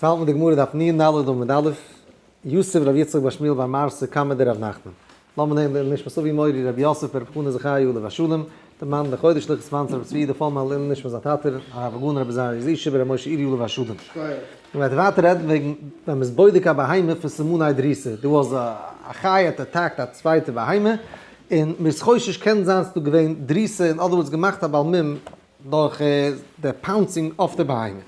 ס'האלט מיט די גמרא דף נ ד עמוד א', יתיב ר' יצחק בר שמואל בר מרתא קמיה דרב נחמן. לאמיר נעמען לעילוי נשמת אבי מורי רבי יוסף ברב חנא זכריה עליו השלום, די מאן די חודש לכ' ספאנסער רבי צבי יהודה פאלמאן לעילוי נשמת זיין טאטע הרב הגאון רבי זרעי זישע בר' משה אירי עליו השלום. מען וועט ווייטער רעדן וועגן ווען מ'איז בודק א בהמה פון סימני דריסה, דא אז א חיה האט attacked א צווייטע בהמה, און מ'איז חושש קען זיין ס'דא געווען דריסה אין other words געמאכט א בעל מום דורך די pouncing אויף די בהמה.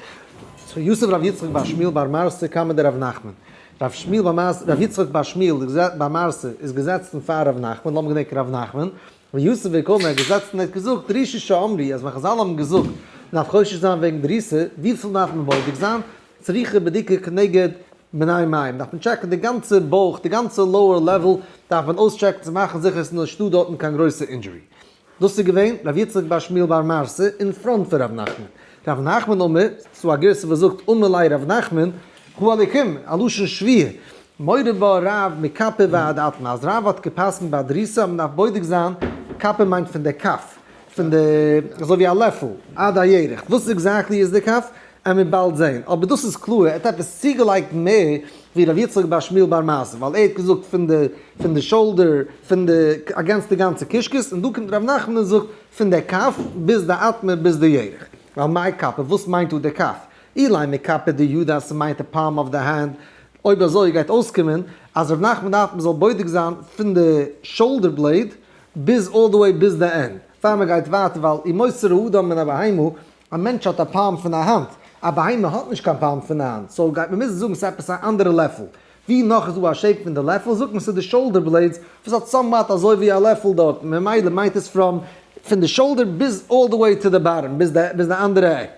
so יתיב ר' יצחק בר שמואל בר מרתא קמיה דרב נחמן. רב שמואל בר מרתא, רב יצחק בר שמואל בר מרתא איז געזעצן פאר רב נחמן, לאמיר געדענקען רב נחמן, ויתיב וקאמר איז געזעצן און האט געזאגט, דריסה שאמרו, אז ווען חזל האבן געזאגט מ'דארף חושש זיין וועגן דריסה, וויפיל דארף מען בודק זיין? צריכה בדיקה כנגד בני מעיים, דארף מען טשעקן די גאנצע בויך, די גאנצע lower level דארף מען אויסטשעקן צו מאכן זיכער עס איז נישטא דארטן קיין גרויסע injury. דאס איז געווען ר' יצחק בר שמואל בר מרתא אין front פון ר' נחמן. ר' נחמן אמר, ס'דא א גירסא וואס זאגט אמר ליה ר' נחמן, הא אלוקים, א לשון שבועה, מורה בה רב מכפה ועד אטמא, אז רב האט גע'פסק'נט ביי דריסה אז מ'דארף בודק זיין, כפה מיינט פון די כף, פון די, אזוי ווי א לעפל, עד הירך, וואס exactly איז די כף? עמיר באלד זעהן, אבער דאס איז קלאר, ער האט עפעס צוגעלייגט מער ווי ר' יצחק בר שמואל בר מרתא, ווייל ער האט געזאגט פון די פון די shoulder, פון די against די גאנצע קישקעס, און דא קומט ר' נחמן און זאגט פון די כף ביז די אטמע ביז די ירך. ווייל מאי כפה, וואס מיינט דא די כף? אילימא כפא דידא אז ס'מיינט די palm of the hand, אויב אזוי גייט אויסקומען אז ר' נחמן דארף מ'זאל בודק זיין פון די shoulder blade ביז all the way ביז די end, פאר מ'גייט ווייטער ווייל אי מותר האדם מן הבהמה א מענטש האט א palm פון א האנט, א בהמה האט נישט קיין palm פון א האנט, so גייט מען מוזן זאגן ס'איז עפעס א אנדערע לעפל. ווי נאך איז דא א shape פון די לעפל, זאגט מען ס'איז די shoulder blades וואס האט somewhat אזוי ווי א לעפל דארט, ממילא מיינט עס from פון די shoulder ביז all the way to the bottom, ביז די אנדערע עק.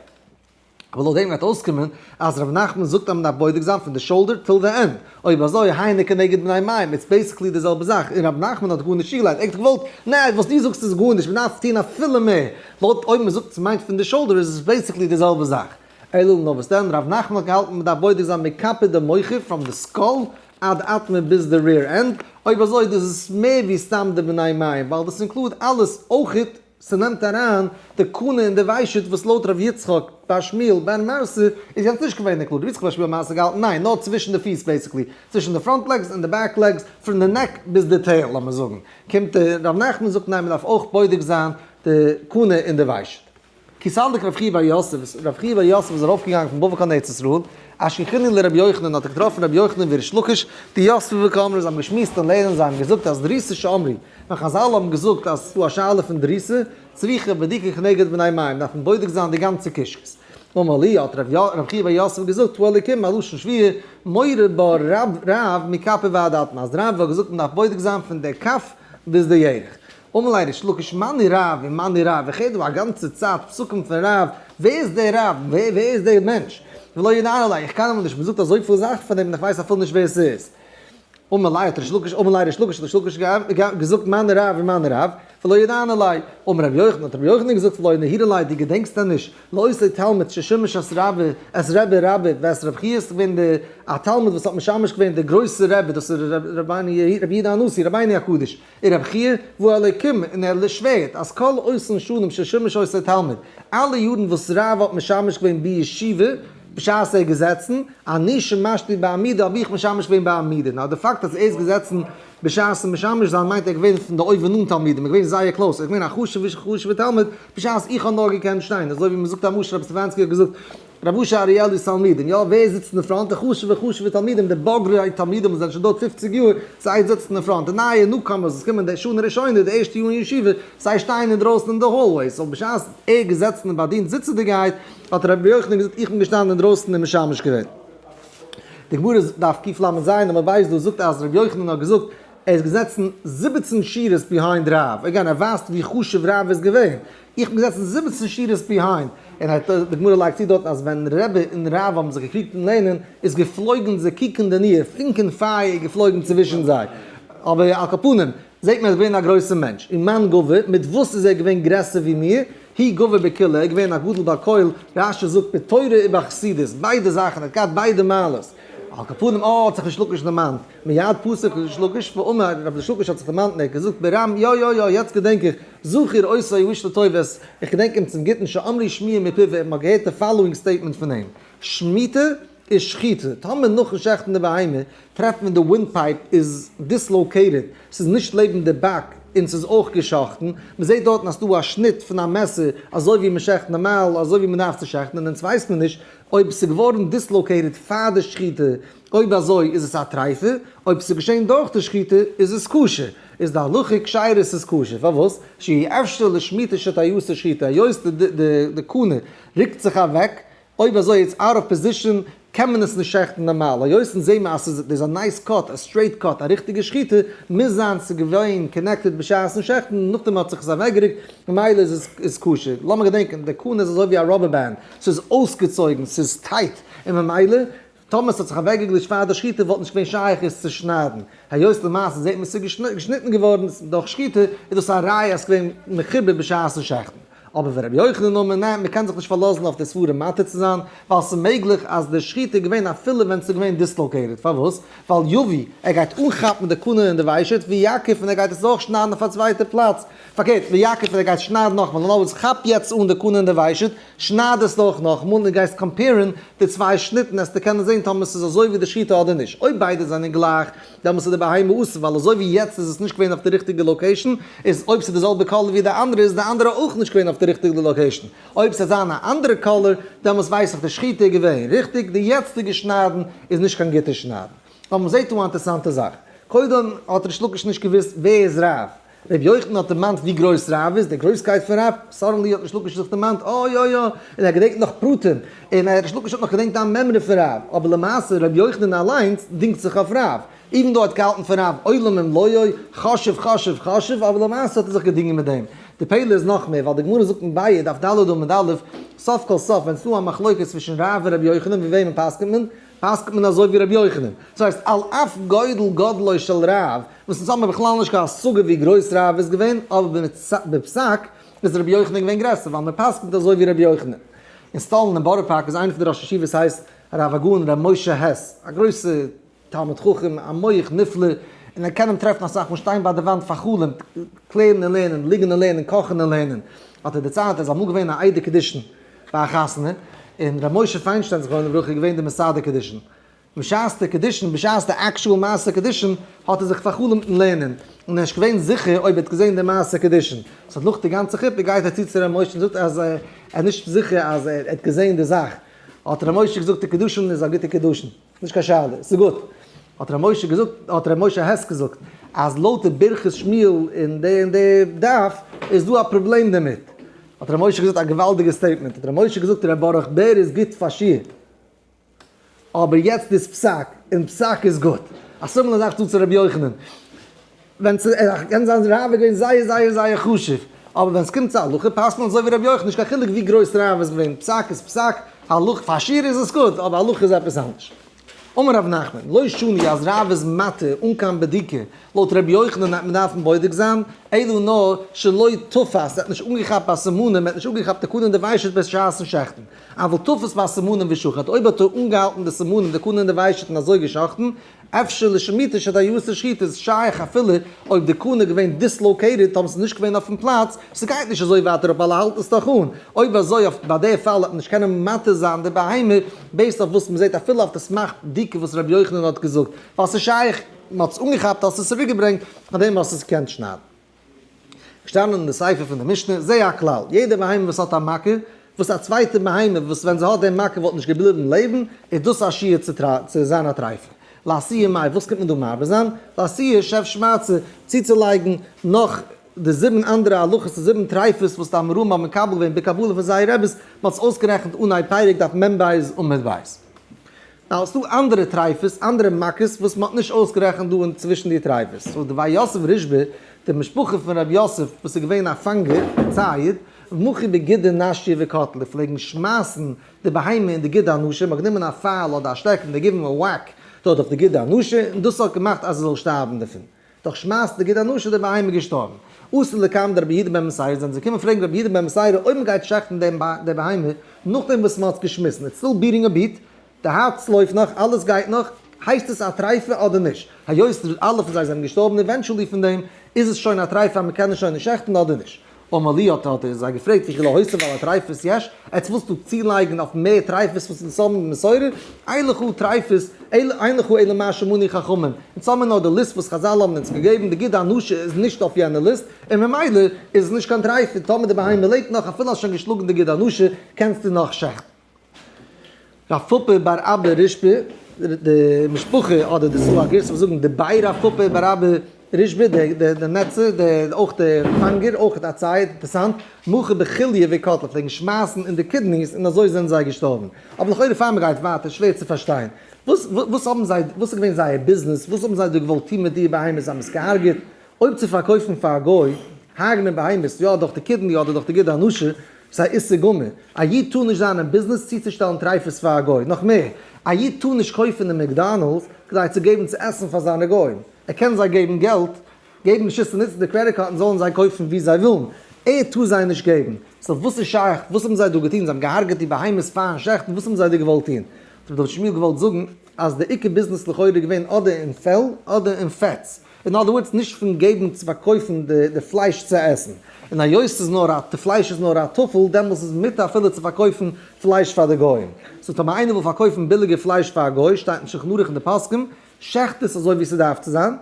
אבער לויט דעם גייט אויסקומען אז ר' נחמן זאגט אז מ'דארף בודק זיין פון די shoulder till the end, אויב אזוי היינו כנגד בני מעיים, it's basically די זעלבע זאך, און ר' נחמן האט גארנישט צוגעלייגט, ער האט געוואלט, נע, וואס דו זאגסט איז גארנישט, מ'דארף טון אפילו מער, לויט אויב מ'זאגט ס'מיינט פון די shoulder איז עס basically די זעלבע זאך. אלא נאר וואס דען, ר' נחמן האט געהאלטן מ'דארף בודק זיין מכפא דמוחא from the skull עד אטמא ביז די rear end, אויב אזוי דאס איז מער ווי סתם די בני מעיים, ווייל דאס include אלעס אויכעט ס'נעמט אריין די קנה און די ושט וואס לויט ר' יצחק בר שמואל בן מרתא איז יענץ נישט געווען included, ר' יצחק בר שמואל בן מרתא געהאלטן ניין, נאר צווישן די פיס basically, צווישן די front legs און די back legs, פון די neck ביז די tail לאמיר זאגן, קומט ר' נחמן זאגט ניין מ'דארף אויך בודק זיין די קנה און די ושט. כי סליק רב חייא בר יוסף, רב חייא בר יוסף איז ארויפגעגאנגען פון בבל קיין ארץ ישראל, אשכחינהו לרבי יוחנן האט ער געטראפן רבי יוחנן וריש לקיש, דיתבי וקאמרי זיי האבן געשמועסט אין לערנען זיי האבן געזאגט אז דריסה שאמרו, ווען חזל האבן געזאגט אז ס'איז דא א שאלה פון דריסה, צריכה בדיקה כנגד בני מעיים דארף מען בודק זיין די גאנצע קישקעס. אמר להו האט רב חייא בר יוסף געזאגט הא אלוקים א לשון שבועה, מורה בה רב רב מכפה ועד אטמא אז רב האט געזאגט מ'דארף בודק זיין פון די כף ביז די ירך. אמר ליה ריש לקיש מני רב ומני רב, איך הער דא א גאנצע צייט פסוקים פון רב, ווער איז דער רב? ווער איז דער מענטש? ולא ידענא ליה, איך קען אים נישט, מען זאגט אזויפיל זאכן פון אים און איך ווייס אפילו נישט ווער ס'איז. אמר ליה האט ריש לקיש, אמר ליה ריש לקיש האט ריש לקיש געזאגט מני רב ומני רב, ולא ידענא ליה. אמר רבי יוחנן האט רבי יוחנן געזאגט ולא נהירא ליה, דו געדענקסט דען נישט, לאותו תלמיד ששימש את רבי, את רבי רבה ואת רב חייא, ס'איז געווען די א תלמיד וואס האט משמש געווען די גרויסע רבי, דאס איז רבי יהודה הנשיא, רבינו הקדוש. און רבי חייא והא אלוקים און ער שווערט אז כל אותן שנים ששימש אותו תלמיד, אלע יארן וואס רב האט משמש געווען בישיבה בשעת ער איז געזעצן, אני שמשתי בעמידה האב איך משמש געווען בעמידה, נאר די פאקט אז ער איז געזעצן בשעת'ן משמש זיין מיינט ער איז געווען פון די אויבן אן תלמידים, ער איז געווען זייער close, ער איז געווען א חשוב'ער תלמיד בשעת איך האב נאר געקענט שטיין, אזוי ווי מ'זאגט א משל רבי סטעפאנסקי האט געזאגט רב אשר אריאלי'ס תלמידים, יא, ווער זיצט אין די front? די חשוב'ע חשוב'ע תלמידים, די בוגרי תלמידים וואס זענען שוין דארט פופציג יאר, זיי זיצן אין front, די נייע newcomers וואס קומען די שנה ראשונה, די ערשטע יאר אין ישיבה, זיי שטייען אינדרויסן אין די hallway, so בשעת ער איז געזעצן און באדינט זיצעדיגעהייט, האט רבי יוחנן געזאגט איך בין געשטאנען אינדרויסן און משמש געווען. די גמרא דף קל"ז עמוד ב' דא זאגט אז רבי יוחנן האט געזאגט ער איז געזעצן 17 שורות behind רב, again ער ווייזט ווי חשוב רב איז געווען, איך בין געזעצן 17 שורות behind, און האט די גמרא לייגט צו דארטן אז ווען רבי און רב האבן זיך געקריגט אין לערנען איז געפלויגן זיי קוקן די ניר, פונקען פייער איז געפלויגן צווישן זיי, אבער על כל פנים זעט מען ער איז געווען א גרויסער מענטש, ומאן גבר, מיט וואס איז ער געווען גרעסער ווי מיר, הוא גבר בכולא, ער איז געווען א גדול בכל, רש"י זאגט בתורה ובחסידות, ביידע זאכן, ער האט געהאט ביידע מעלות, על כל פנים אה האט זיך ריש לקיש דערמאנט, מיד פסק ריש לקיש ואמר, רבי ריש לקיש האט זיך דערמאנט און ער האט געזאגט ברם יא יא יא יעצט געדענק איך, זכור אותו האיש לטובה, איך געדענק אים צום גוטן שאמרו שמועה מפיו, מען האט געהערט די following statement פון אים, שמיטה. איז שחיטה. טאמער נאכן שעכטן די בהמה טרעפט מען די windpipe איז dislocated, ס'איז נישט לעבן די באק און ס'איז אויך געשאכטן, מ'זעט דארטן אז ס'דא א שניט פון א מעסער אזוי ווי מ'שעכט נארמאל אזוי ווי מ'דארף צו שעכטן און אונז ווייסט מען נישט אויב ס'איז געווארן dislocated פאר די שחיטה, אויב אזוי איז עס א טרייפה, אויב ס'איז געשען דורך די שחיטה איז עס כשר, איז די הלכה כשרה ס'איז כשר, פארוואס? שאי אפשר לשמיטה שתיעשה שחיטה, היות די קנה רוקט זיך אוועק, אויב אזוי it's out of position קען מען עס נישט שעכטן נארמאל, היות אונז זעהן מיר אז ס'איז דאס א nice cut, א straight cut, א ריכטיגע שחיטה, מוז זיין ס'איז געווען connected בשעת'ן שעכטן, נאכדעם האט זיך עס אוועקגערוקט, ממילא איז עס איז כשר. לאמיר געדענקען, די קנה איז אזוי ווי א rubber band, ס'איז אויסגעצויגן, ס'איז tight, און ממילא טאמער ס'האט זיך אוועקגעגליטשט פאר די שחיטה וואלט נישט געווען שייך עס צו שניידן, היות למעשה זעהט מען ס'איז געשניטן געווארן דורך שחיטה, איז דאס א ראיה אז ס'איז געווען מחובר בשעת'ן שעכטן. אבער ווען רבי יוחנן אמר ניין, מ'קען זיך נישט פארלאזן אויף די סברה מתיר צו זיין, ווייל ס'איז מעגליך אז די שחיטה איז געווען אפילו ווען ס'איז געווען dislocated, פארוואס? ווייל יביא, ער גייט אנכאפן די קנה אין די ושט, ויקיף און ער גייט עס אויך שניידן אויף א צווייטע פלאץ, פארקערט, ויקיף און ער גייט שניידן נאכאמאל, in other words, כאפ יעצט אן די קנה אין די ושט, שנייד עס דורך נאכאמאל און גייסט compare ן די צוויי שניטן עסטו קענען זען טאמער ס'איז אזוי ווי די שחיטה אדער נישט, אויב ביידע זענען גלייך דעמאלס איז די בהמה אסור ווייל אזוי ווי יעצט איז עס נישט געווען אויף די ריכטיגע location איז אויב ס'איז די זעלבע color ווי די אנדערע איז די אנדערע אויך נישט געווען אויף די ריכטיגע location, אויב ס'וועט זיין א אנדערע color דעמאלס ווייס איך די שחיטה איז געווען ריכטיג, די יעצטיגע שניידן איז נישט קיין גוטע שניידן. אבער מ'זעט דא א אינטערסאנטע זאך, קודם האט ריש לקיש נישט געוואוסט ווער איז רב, רבי יוחנן האט דערמאנט ווי גרויס רב איז, די גרויסקייט פון רב, suddenly האט ריש לקיש זיך דערמאנט, אה יא יא, און ער געדענקט נאך פרטים, און ריש לקיש האט נאך געדענקט א מימרא פון רב, אבער למעשה רבי יוחנן אליינס דינגט זיך אויף רב, even though ער האט געהאלטן פון רב עולם ומלואו, חשוב חשוב חשוב, אבער למעשה האט ער זיך געדינגען מיט דעם. די פלא איז נאך מער, ווייל די גמרא זאגט אין ביעא דף ד' עמוד א', סוף כל סוף ווען ס'דא א מחלוקת צווישן רב און רבי יוחנן ווי וועמען פסק'נט מען? פסק'נט מען אזוי ווי רבי יוחנן. דאס הייסט על אף גודל גודלו של רב, וואס אונז האבן בכלל נישט קיין השגה ווי גרויס רב איז געווען, אבער בפסק איז רבי יוחנן געווען גרעסער, ווייל מען פסק'נט אזוי ווי רבי יוחנן. אין סטאלין אין בארא פארק איז איינער פון די ראשי ישיבות הייסט הרב הגאון ר' משה העס, א גרויסע תלמיד חכם, א מח נפלא, און ער קען אים טרעפן אסאך מאל שטיין ביי די וואנט פאר'חלומ'ט, קלערן און לערנען, ליגן און לערנען, קאכן און לערנען. האט ער דערציילט ער איז אמאל געווען א עדי קידושין ביי א חתונה, און ר' משה פיינשטיין זכרונו לברכה איז געווען די מסדר קידושין. בשעת די קידושין, בשעת די actual מעשה קידושין, האט ער זיך פאר'חלומ'ט אין לערנען, און ער איז נישט געווען זיכער אויב ער האט געזען די מעשה קידושין. so נאך די גאנצע חופה גייט ער צו צו ר' משה און זאגט אז ער איז נישט זיכער אז ער האט געזען די זאך. האט ר' משה געזאגט די קידושין איז א גוטע קידושין. נישט קיין שאלה, ס'איז גוט. האט ר' משה געזאגט, האט ר' משה העס געזאגט, אז לויט די ברכת שמואל אין די און די דף, איז דא א פראבלעם דערמיט. האט ר' משה געזאגט א געוואלדיגע statement, האט ר' משה געזאגט ר' ברוך בער איז גוט פאר שיעור, אבער יעצט איז פסק, און פסק איז גוט. א similar זאך דא צו ר' יוחנן. ווען ס'קען זיין רב איז געווען זייער זייער זייער חשוב, אבער ווען ס'קומט צו הלכה פסק'נט מען אזוי ווי רבי יוחנן, נישט קיין חילוק ווי גרויס רב איז געווען, פסק איז פסק, הלכה פאר שיעור איז עס גוט, אבער הלכה איז עפעס אנדערש. אמר רב נחמן, לא שנו אז רב איז מתיר אן קיין בדיקה, לויט רבי יוחנן וועט מען דארפן בודק זיין, אלא נאר שלא תפס, ער האט נישט אנגעכאפט בסימנים, ער האט נישט אנגעכאפט די קנה און די ושט בשעת'ן שעכטן, אבל תפס בסימנים ושחט, אויב האט ער אנגעהאלטן די סימנים די קנה און די ושט און אזוי געשחטן, אפשר לשמיטה שתיעשה שחיטה איז שייך אפילו אויב די קנה איז געווען dislocated טאמער ס'איז נישט געווען אויפן פלאץ, ס'גייט נישט אזוי ווייטער אויף ווייל ער האלט עס דאך אן, אויב אזוי אויף ביי די פאל וועט מען נישט קענען מתיר זיין די בהמה based אויף וואס מ'זעט אפילו אויף די סמך בדיקה וואס רבי יוחנן האט געזאגט, ווייל ס'איז שייך, מ'האט עס אנגעכאפט האסט עס צוריקגעברענגט, פארדעם האסט עס געקענט שניידן. געשטאנען אין די סיפא פון די משנה, זה הכלל, יעדע בהמה וואס האט א מכה, וואס א צווייטע בהמה וואס ווען זי האט דעם מכה וואלט נישט געבליבן לעבן, איז דאס א שיעור צו זיין א טרייפה. לאתויי מאי, וואס קומט מען דא מרבה זיין? לאתויי שב שמעתתא, צוצולייגן נאך די זיבן אנדערע הלכות, די זיבן טרייפות וואס די אמוראים האבן מקבל געווען בקבלה פון זייער רעביס, מען האט עס אויסגערעכנט אנהייב פרק דף מ ב עמוד ב'. נאר ס'דא אנדערע טרייפות, אנדערע מכות וואס מ'האט נישט אויסגערעכנט דא אין צווישן די טרייפות. so דבי יוסף רישבא, די משפחה פון רבי יוסף וואס איז געווען א פאנגער, א צייד, מחו בגידא נשיא וקטלי, פלעגן שמייסן די בהמה אין די גיד הנשה, מ'האט גענומען א פייל אדער א שטעקן און געגעבן א whack דארט אויף די גיד הנשה, און דאס האט געמאכט אז עס זאל שטארבן דערפון. דורך שמייסן די גיד הנשה איז די בהמה געשטארבן. אתו לקמיה דרבי יהודה בן בתירא זענען זיי געקומען פרעגן רבי יהודה בן בתירא אויב מען גייט שעכטן די בהמה נאכדעם וואס מען האט עס געשמיסן, it's still beating a beat, די הארץ לויפט נאך, אלעס גייט נאך, הייסט עס א טרייפה אדער נישט? היות אלע פון זיי זענען געשטארבן eventually פון דעם, איז עס שוין א טרייפה אז מען קען עס שוין נישט שעכטן אדער נישט? אמר להו האט ער זיי געפרעגט וכי להוסיף על הטריפות יש, עטס ווילסט דא צולייגן אויף מער טריפות וואס אונז האבן במסורה, אין לך טריפות, אין לך אלא מה שמנו חכמים, אונז האבן נאר די list וואס חזל האבן אונז געגעבן, די גיד הנשה איז נישט אויף יענע list, און ממילא איז עס נישט קיין טריפה, טאמער די בהמה לעבט נאך אפילו האסט שוין געשלאגן די גיד הנשה קענסטו נאך שעכטן. רב פפא בר אבא רישבא, די משפחה אדער די ס'דא א גירסא וואס זאגן די בי רב פפא בר אבא רישבא, די נעצער, די אויך די פאנגער, אויך א צייד, אינטערסאנט, מחו בכוליא וקטלי, פלעגן שמייסן אין די kidneys און אזוי זענען זיי געשטארבן. אבער לכאורה פאר מ'גייט ווייטער, שווער צו פארשטיין. וואס וואס האבן זיי, וואס איז געווען זייער ביזנעס, וואס האבן זיי דא געוואלט טון מיט די בהמות, זיי האבן עס געהארגעט, אויב צו פארקויפן פאר א גוי, הרג'נען בהמות, יא דורך די kidney אדער דורך די גיד הנשה, ס'איז א איסור גמור. א איד טאר נישט זיין אין ביזנעס צוצושטעלן טרייפות פאר א גוי. נאך מער, א איד טאר נישט קויפן אין McDonald's כדי צו געבן צו עסן פאר זיינע גוים. ער קען זיי געבן געלט, געבן רשות צו נוצן די credit card און זאלן זיי קויפן ווי זיי ווילן. ער טאר זיי נישט געבן. so וואס איז שייך? וואס האבן זיי דא געטון? זיי האבן געהארגעט די בהמות פארן שעכטן? וואס האבן זיי דא געוואלט טון? האט רבי דוד שמואל געוואלט זאגן אז די עיקר ביזנעס לכאורה איז געווען אדער אין פעל אדער אין פעטס. אין other words נישט פון געבן צו פארקויפן די פלייש צו עסן, און היות ס'איז נאר א די פלייש איז נאר א טפל דעמאלס איז מותר אפילו צו פארקויפן פלייש פאר די גוים, so טאמער איינער וויל פארקויפן ביליגע פלייש פאר א גוי שטייט אין שולחן ערוך אין די פוסקים שעכט עס אזוי ווי ס'דארף צו זיין,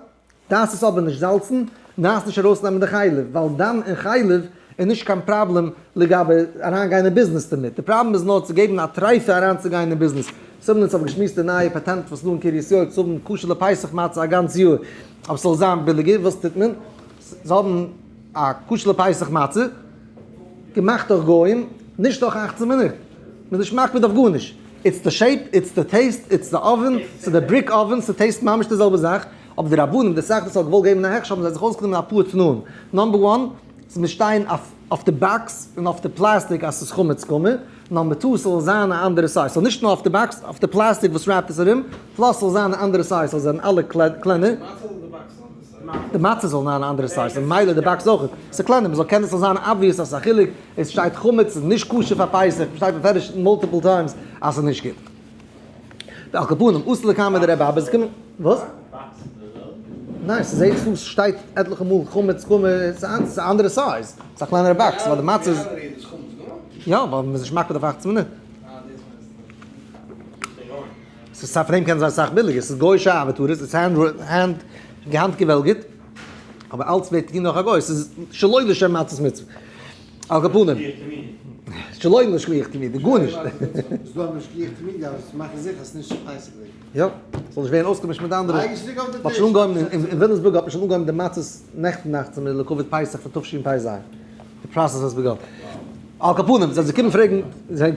דארפסט עס אבער נישט זאלצן, דארפסט נישט ארויסנעמען די חלב, ווייל דם און חלב איז נישט קיין פראבלעם לגבי אריינגיין אין ביזנעס דערמיט, די פראבלעם איז נאר צו געבן א טרייפע אריינצוגיין אין ביזנעס. ס'האבן אונז אבער געשמועסט די נייע פאטענט וואס איז דא אין קרית יואל צו האבן כשר לפסח מצה א גאנץ יאר, אבער ס'זאל זיין ביליגער, וואס טוט מען? זיי האבן א כשר לפסח מצה געמאכט דורך גוים, נישט דורך 18 מינוט, מ'איז נישט מקפיד אויף גארנישט, it's the shape, it's the taste, it's the oven, ס'איז די brick oven, ס' taste ממש די זעלבע זאך, אבער די רבנים, די התאחדות האט געוואלט געבן א הכשר האבן זיי זיך אויסגענומען אפאר תנאים, number one, ס'מוז שטיין אויף די box און אויף די פלאסטיק אז ס'איז חמץ גמור, number two ס'זאל זיין א אנדערע size, ס'זאל נישט נאר אויף די box, אויף די פלאסטיק וואס wrap ט עס ארום, plus ס'זאל זיין א אנדערע size, ס'זאל זיין אלע קלענער. די מצה זאל זיין א אנדערע size, און מילא די box אויך, ס'איז קלענער, מ'זאל קענען ס'זאל זיין obvious אז ס'איז א חילוק, עס שטייט חמץ איז נישט כשר פאר פסח, שטייט בפירוש multiple times אז ס'איז נישט גוט. ועל כל פנים, אתו לקמיה דרבי אבא, זיי קומען, וואס? ניין, ס'זעהט אויס ס'שטייט עטליכע מאל חמץ חמץ, ס'איז א אנדערע size, ס'איז א קלענערע box, ווייל די מצה איז. יא, ווייל מ'איז נישט מקפיד אויף 18 מינוט. ס'איז פאר דעם קען זיין אסאך ביליגער, ס'איז גוי'אישע ארבעטארעס, ס'איז hand hand געהאנט געוועלגערט, אבער אלץ ווערט געטון דורך א גוי, ס'איז שלא לשם מצות מצוה. על כל פנים. שלא לשליח תמיד, גארנישט. ס'איז דא א משגיח תמיד אז מאכן זיכער אז ס'נישט צו פסח'דיג. יא, ס'זאל נישט ווערן אויסגעמישט מיט די אנדערע. לייג עס צוריק אויף די מ'האט טיש. שוין אנגעהויבן אין וויליאמסבורג האט מען שוין אנגעהויבן די מצות נעכטן נאכט צום לכבוד פסח פון תשפ"ז. די process has begun. על כל פנים, זיי קומען פרעגן, זיי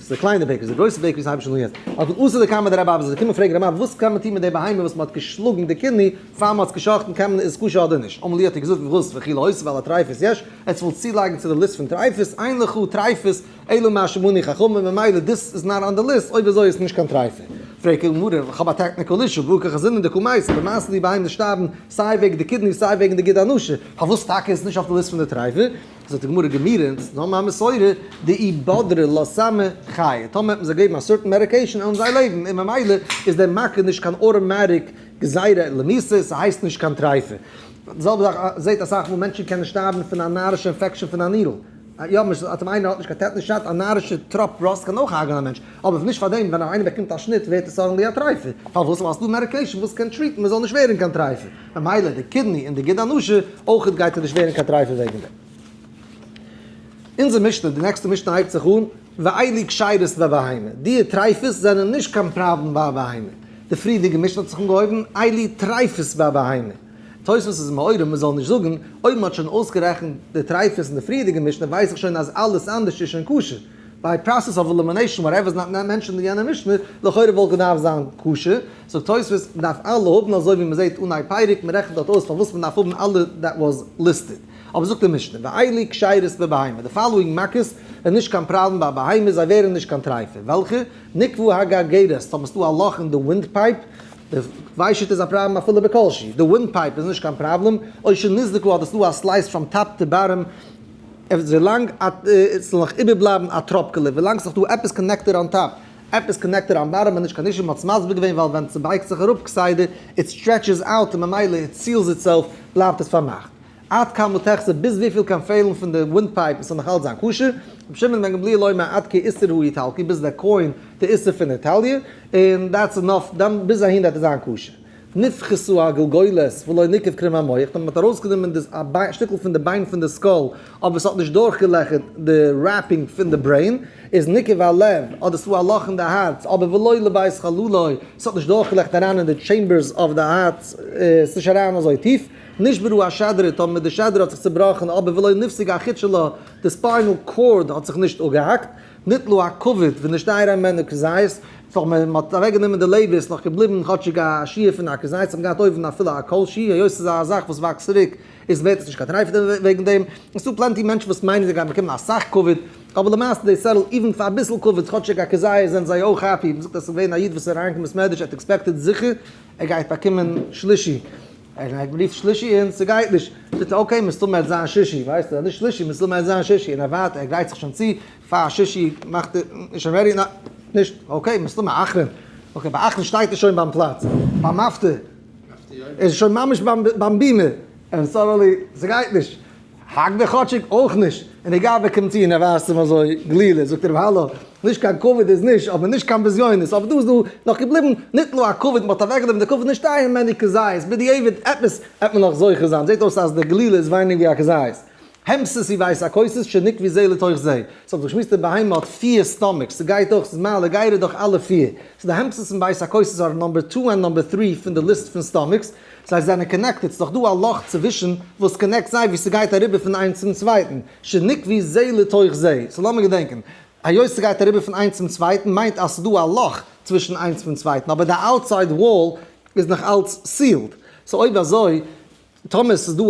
ס'איז די קליינע bakeries, די גרויסע bakeries הייבן שוין אן יעצט. אבער אתו לקמיה דרבי אבא, זיי קומען פרעגן רבי אבא, וואס קען מען טון מיט די בהמה וואס מ'האט געשלאגן די kidney פאר מ'האט עס גע'שחט'ן, קען מען, איז כשר אדער נישט? אמר להו האט ער געזאגט, וואס וכי להוסיף על הטריפות יש, עטס ווילט צולייגן צו די list פון טריפות, אין לך טריפות אלא מה שמנו חכמים, ממילא this is not on the list, אויב אזוי איז נישט קיין טריפה. פרעגט די גמרא, איך האב א technical issue, והא קא חזינן דקא מייתי, למעשה די בהמות שטארבן סיי וועגן די kidney סיי וועגן די גיד הנשה, פארוואס טאקע איז עס נישט אויף די list פון די טריפה? זאגט די גמרא גמירי, דאס איז נאר מיין מסורה, דאי בדרי לה סמא חיי, טאמער האט מען זיי געגעבן א certain medication וועלן זיי לעבן, און ממילא איז דער מכה נישט קיין automatic גזירה למיתה, ס'הייסט נישט קיין טריפה. די זעלבע זאך זעט אסאך מאל מענטשן קענען שטארבן פון א נארישע infection פון א needle, יא למשל אז איינער האט נישט קיין tetanus shot, א נארישע טראפ rust קען אויך הרג'ענען א מענטש, אבער נישט פאר דעם ווען איינער באקומט א שניט ווערט עס suddenly א טרייפה, פארוואס? ווייל ס'דא medication וואס קען treat ן מען זאל נישט ווערן קיין טרייפה, ממילא די kidney און די גיד הנשה אויכעט גייט ער נישט ווערן קיין טרייפה וועגן דעם. אונזער משנה, די נעקסטע משנה הייבט זיך אן, ואלו כשרות בבהמה, די טרייפות זענען נישט קיין פראבלעם ביי א בהמה, די פריערדיגע משנה האט זיך אנגעהויבן, אלו טריפות בבהמה. תוספות איז מעורר מען זאל נישט זאגן, אויב מען האט שוין אויסגערעכנט די טרייפות אין די פריערדיגע משנה ווייס איך שוין אז אלעס אנדערש איז שוין כשר. by process of elimination whatever is not mentioned אין יענע משנה, לכאורה וואלט געדארפט זיין כשר. זאגט תוספות, מען דארף אלע האבן אזוי ווי מען זעט אנהייב פרק, מען רעכנט דארט אויס פארוואס מען דארף האבן אלע that was listed. אבער זאגט די משנה, ואלו כשרות בבהמה, די following מכות זענען נישט קיין פראבלעם ביי בהמה, זיי ווערן נישט קיין טרייפה. וועלכע? נקבה הגרגירת, טאמער ס'דא א לאך אין די wind pipe, די ושט איז א פראבלעם אפילו בכל שהוא, די wind pipe איז נישט קיין פראבלעם, או שנסדקה אדער ס'דא א slice from top to bottom, ווילאנג ס'זאל נאך איבערבלייבן א טראפקעלע, ווילאנג ס'נאך דא עפעס connected on top, עפעס connected on bottom איז נישט קיין issue, מ'האט עס מסביר געווען ווייל ווען ס'בייגט זיך אראפ כסדר, it stretches out און ממילא it seals itself, בלייבט עס פארמאכט. עד כמה תחזור, ביז וויפיל קען פעלן פון די windpipe, עס זאל נאך אלץ זיין כשר. רבי שמעון בן גמליאל אומר עד כאיסר האיטלקי, ביז דער coin, די איסר פון איטאליע, און that's enough, דאן ביז אהין וועט עס זיין כשר. נפחסו הגלגולת ולא ניקב קרום המוח, ווען מ'האט ארויסגענומען דאס א שטיקל פון די ביין פון די skull, אבער עס האט נישט דורכגעלעכערט די wrapping פון די brain, איז ניקב הלב, אדער ס'דא א לאך אין די הארץ, אבער ולא לבית חללו, עס האט נישט דורכגעלעכערט אריין אין די chambers of די הארץ, עס איז נישט אריין אזוי טיף. נשברה השדרה, טאמער די שדרה האט זיך צובראכן, אבער ולא נפסק החוט שלה, די spinal cord האט זיך נישט אפגעהאקט. ניטלו הכבד ונשתייר הימנו כזית, טאמער מען האט אוועקגענומען די לעבער איז נאך געבליבן כאטשיג א שיעור פון א כזית, האט מען געהאט אויבן אפילו א כל שהוא, היות ס'איז א זאך וואס וואקסט צוריק איז ווערט עס נישט קיין טרייף וועגן דעם. עס איז דא plenty מענטשן וואס מיינען זיי גייען באקומען אסאך כבוד, אבער למעשה they settle even פאר אביסל כבוד כאטשיג א כזית זענען זיי אויך happy. מען זאגט אז ס'איז געווען א איד וואס איז אריינגעקומען בית מדרש ער האט expected זיכער ער גייט באקומען שלישי, ער רופט שלישי און ס'גייט נישט, זאגט ער okay מסתמא וועט זיין שישי, ווייסטו אז נישט שלישי מסתמא וועט זיין שישי, און ער ווארט ער גרייט זיך שוין צו פאר שישי מאכט ער איז שוין ready, ניין נישט, okay מסתמא אחרון, okay ביי אחרון שטייט ער שוין ביים פלאץ, ביים מפטיר איז שוין ממש ביים בימה, און suddenly ס'גייט נישט, הגבה כאטשיג אויך נישט, און די גבאי קומט צו און ער ווייזט אים אזוי גלילה, זאגט ער אים האלא, נישט קיין כבוד איז נישט, אבער נישט קיין בזיונות, אבער דא איז דא נאך געבליבן ניטלו הכבוד, מען האט אוועקגענומען די כבוד, נשתייר הימנו כזית, בדיעבד עפעס וועט מען נאך זוכה זיין, זעט אויס אז די גלילה איז ווייניג ווי א כזית. המסס ובית הכוסות שנקבו זה לתוך זה, ס'האט זיך געשמועסט די בהמה האט פיר stomachs, ס'גייט דורך, ס'איז מעלה גרה דורך אלע פיר, so די המסס און בית הכוסות are number two און number three פון די list פון stomachs, זיי זענען connected, ס'איז דאך דא א לאך צווישן וואס connect זיי ווי ס'גייט אריבער פון איינס צום צווייטן, שנקבו זה לתוך זה, so לאמיר געדענקען, היות ס'גייט אריבער פון איינס צום צווייטן מיינט אז ס'איז דא א לאך צווישן איינס פון צווייטן, אבער די outside wall איז נאך אלץ sealed, so אויב אזוי טאמער ס'איז דא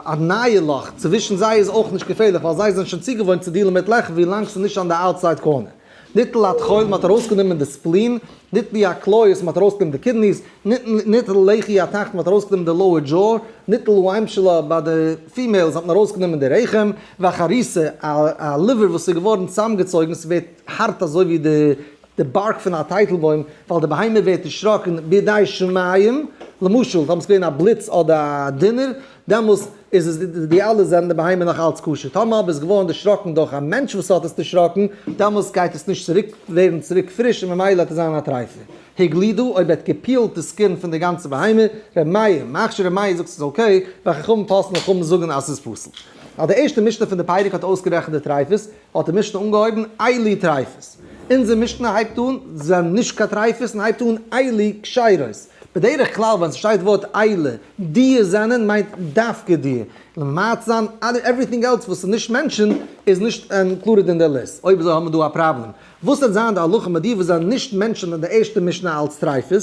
א נייע לאך צווישן זיי איז אויך נישט געפערליך ווייל זיי זענען שוין צוגעוואוינט צו deal ן מיט לעכער ווי לאנג ס'איז נישט אן די outside corner. ניטל הטחול, מ'האט ארויסגענומען די spleen, ניטלו הכליות, מ'האט ארויסגענומען די kidneys, ניטל לחי התחתון, מ'האט ארויסגענומען די lower jaw, ניטל האימשלה, ביי די females האט מען ארויסגענומען די רחם, והחריסה, א liver וואס איז געווארן צוזאמגעצויגן, ס'ווערט הארט אזוי ווי די bark פון א טייטלבוים, ווייל די בהמה ווערט דערשראקן בידי שמים, למשל טאמער ס'איז געווען א בליץ אדער א דונער, דעמאלס איז עס די אלע זענען די בהמה נאך אלץ כשר, טאמער אבער איז געווארן דערשראקן דורך א מענטש וואס האט עס דערשראקן, דעמאלס גייט עס נישט צוריק ווערן צוריק פריש און ממילא וועט עס זיין א טרייפה. הגלידו, אויב ער האט גע peel ט די skin פון די גאנצע בהמה, ר' מאיר, מכשיר ר' מאיר זאגט ס'איז okay, וחכמים פוסלין חכמים זאגן אז ס'איז פסול. אז די ערשטע משנה פון די פרק האט אויסגערעכנט די טרייפות, האט די משנה אנגעהויבן אלו טרייפות. אונזער משנה הייבט אן זענען נישט קיין טרייפות און הייבט אן אלו כשרות. בדרך כלל ווען ס'שטייט ווארט אלו, דיע זענען מיינט דווקא דיע. למעט זיין everything else וואס איז נישט מענטשן איז נישט included אין די list. אויב אזוי האבן מיר דא א פראבלעם. וואס וועט זיין די הלכה מיט די וואס זענען נישט מענטשן אין די ערשטע משנה אלץ טרייפות,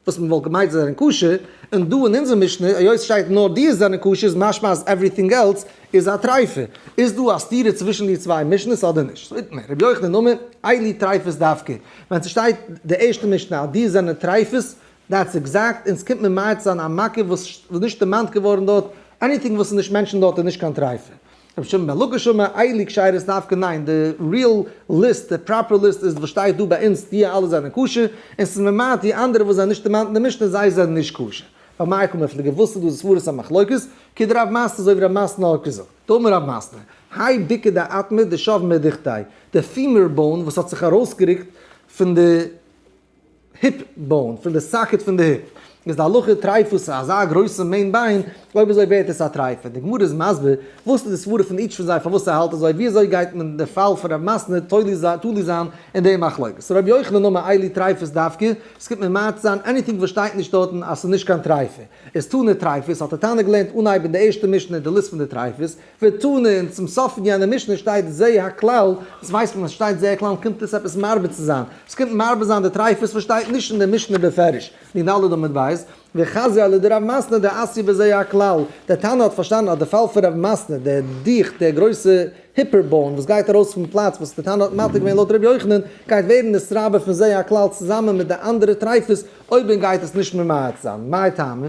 וואס מען וואלט געמיינט זיי זענען כשר, און דא אין אונזער משנה היות ס'שטייט נאר די זענען כשר איז משמע אז everything else איז א טרייפה. איז דא א סתירה צווישן די צוויי משנות אדער נישט? זאגט מיר רבי יוחנן אמר אלו טרייפות דווקא ווען ס'שטייט די ערשטע משנה אז די זענען טרייפות, that's exact, און ס'קומט ממעט זיין א מכה וואס איז נישט דערמאנט געווארן דארט, anything וואס איז נישט mentioned דארט איז נישט קיין טרייפה. רבי שמעון בן לקיש אמר אלו כשרות דווקא ניין, די real list, די proper list איז וואס שטייט דא ביי אונז, די אלע זענען כשר, און ס'איז ממעט די אנדערע וואס זענען נישט דערמאנט אין די משנה, זיי זענען נישט כשר. במאי קא מיפלגי וואס איז דא די סברות המחלוקת? כדרב מתנה אזוי ווי רב מתנה האט געזאגט. דאמר רב מתנה, האי בוקא דאטמא דשב מדוכתיה, די femur bone וואס האט זיך ארויסגערוקט פון די hip bone, פון די socket פון די hip, איז די הלכה טרייפות אזא גרויסע main ביין, אויב אזוי ווערט עס א טרייפה. די גמרא איז מסביר וואס איז די סברה פון each פון זיי פארוואס ער האלט אזוי, ווי אזוי גייט מען די פאל פון רב מתנה תולה זיין אין די מחלוקת. רבי יוחנן אמר אלו טרייפות דווקא, עס קומט ממעט זיין anything וואס שטייט נישט דארטן אז ס'איז נישט קיין טרייפה. איז תנא טרייפות, האט די תנא געלערנט אנהייב אין די ערשטע משנה די list פון די טרייפות, ותנא און צום סוף פון יענע משנה שטייט זה הכלל, וואס ווייסט מען אז שטייט זה הכלל קומט עס עפעס מרבה צו זיין, עס קומט מרבה זיין די טרייפות וואס שטייט נישט אין די משנה בפירוש, נ ד עמוד בית, וחזיא לדרב מתנה דאתיא בזה הכלל, דער תנא האט פארשטאנען אז די פאל פון רב מתנה, דער דיכט, דער גרויסע hip bone וואס גייט ארויס פון פלאץ וואס דער תנא האט מתיר געווען לויט ר' יוחנן, גייט ווערן נתרבה פון זה הכלל צוזאמען מיט די אנדערע טרייפות, אויב און גייט עס נישט ממעט זיין, מאי טעמא?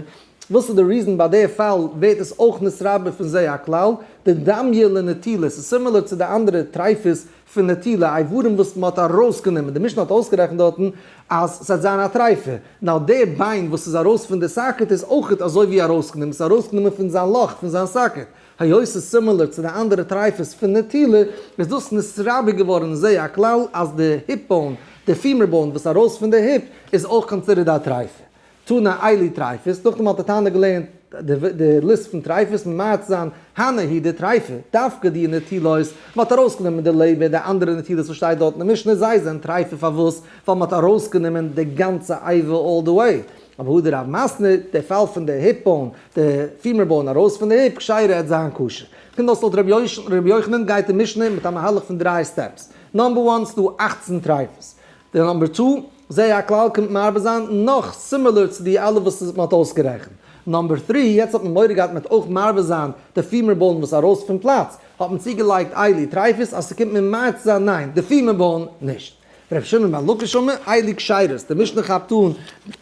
וואס איז די reason ביי די פאל ווערט עס אויך נתרבה פון זה הכלל? דדמיא לנטילה, ס'איז similar צו די אנדערע טרייפות פון נטילה, איברים וואס מ'האט ארויסגענומען, די משנה האט אויסגערעכנט דארטן אז ס'וועט זיין א טרייפה, now די ביין וואס איז ארויס פון די socket איז אויכעט אזוי ווי ארויסגענומען, ס'איז ארויסגענומען פון זיין לאך, פון זיין socket. היות ס'איז similar צו די אנדערע טרייפות פון נטילה, איז דאס נתרבה געווארן זה הכלל אז די hip bone, די femur bone וואס ארויס פון די hip, איז אויך considered א טרייפה. תנא אלו טרייפות, נאכדעם האט די תנא געלערנט די ליסט פון טרייפות ממעט זיין הני הוא דטריפה, דווקא די נטילות, מען האט ארויסגענומען די לעבער, די אנדערע נטילות וואס שטייט דארט אין די משנה, זיי זענען טרייפה פארוואס? ווייל מען האט ארויסגענומען די גאנצע אבר all the way. אבער הא דרב מתנה, די פאל פון די hip bone, די femur bone ארויס פון די hip, כשרה עט זיין כשר. קומט אויס לויט ר' יוחנן גייט די משנה מיט א מהלך פון דריי steps. number one, ס'דא 18 טרייפות. די number two, זה הכלל קומט מרבה זיין נאך similar צו די אלע וואס מען האט אויסגערעכנט. number three, יעצט האט מען מורא געהאט מען וועט אויך מרבה זיין די femur bone וואס ארויס פון פלאץ, האט מען צוגעלייגט אלו טרייפות אז ס'קומט ממעט זיין ניין, די femur bone נישט. ר' שמעון בן לקיש אמר, אלו כשרות, די משנה כאפט אן